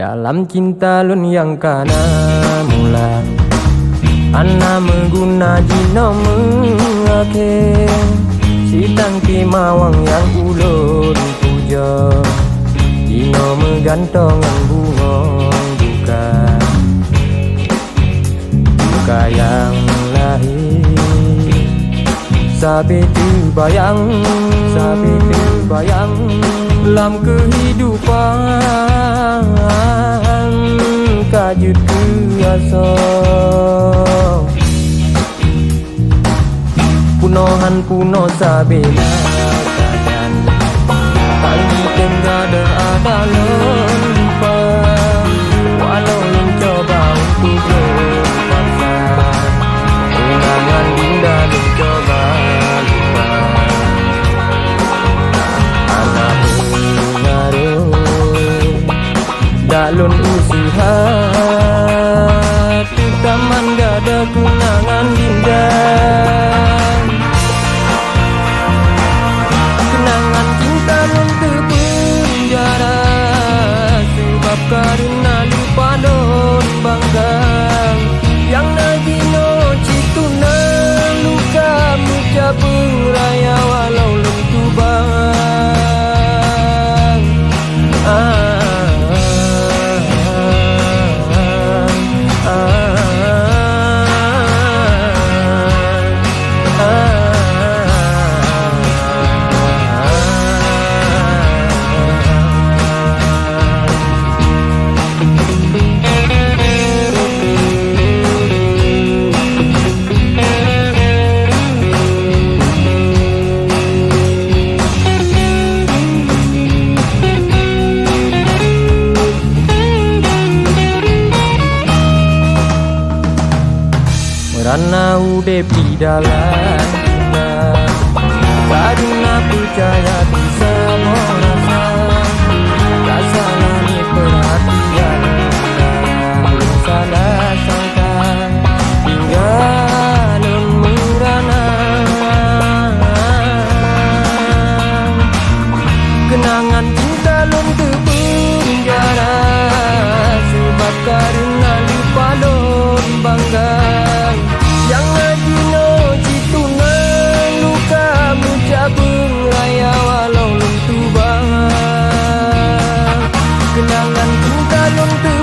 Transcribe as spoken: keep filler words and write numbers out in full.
Dalam cinta lôn nyang ka na mula, hana meuguna jinoe meuakhé. Sitangke mawöng nyang ulôn pujoe, jinoe meugantong ngon bungöng duka. Duka nyang lahé sabe teubayang, sabe teubayang lam keuhidupan ka jeuet keu asoe. Punohan punoh sabe na sajan, panggi teuh gadôh ada lôn lupa. Walau lôn cuba untuk lôn paksa, kenangan dinda lôn cuba lupa. Hana meungaruh, dak lôn useuha, teutaman gadôh keunangan dinda. Keunangan cinta lôn teupeunjara, sabab kareuna lupa lôn bangga. Nyang na jinoe cit teuh na luka meucabeueng raya walau lôn tubang. Ah, ah, ah, ah. Meurana udeb di dalam cinta, kareuna peucaya teusaboh rasa. Rasa langét peurhatian, salah sangka, tinggai lôn meurana. Keunangan cinta lôn teupeunjara, sabab kareuna lupa lôn bangga. Nyang na jinoe cit teuh na luka meucabeueng raya walau lôn tubang. Keunangan cinta lôn teu